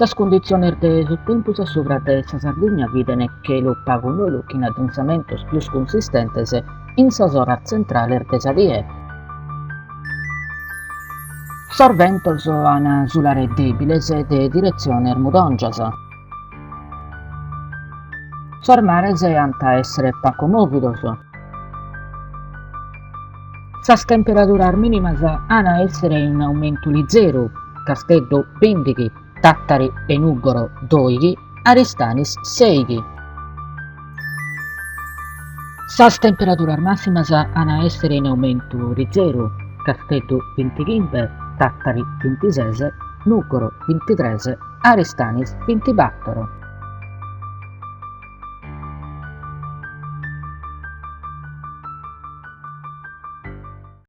Sas cunditziones de su tempus a subra de sa Sardigna bident chelu pagu nùulu chin addensamentos pius cunsistentes in sas oras tzentrales de sa die. Sos bentos an a sulare dèbiles de diretziones mudòngias. Sos mares ant a èssere pagu mòvidos. Sas temperaduras mìnimas an a èssere in aumentu lizeru, Casteddu bìndighi, Tàtari e Nùgoro dòighi, Aristanis sèighi. Sas temperaduras màssimas an a èssere in aumentu lizeru, Casteddu bintighimbe, Tàtari bintises, Nùgoro bintitres, Aristanis bintibator.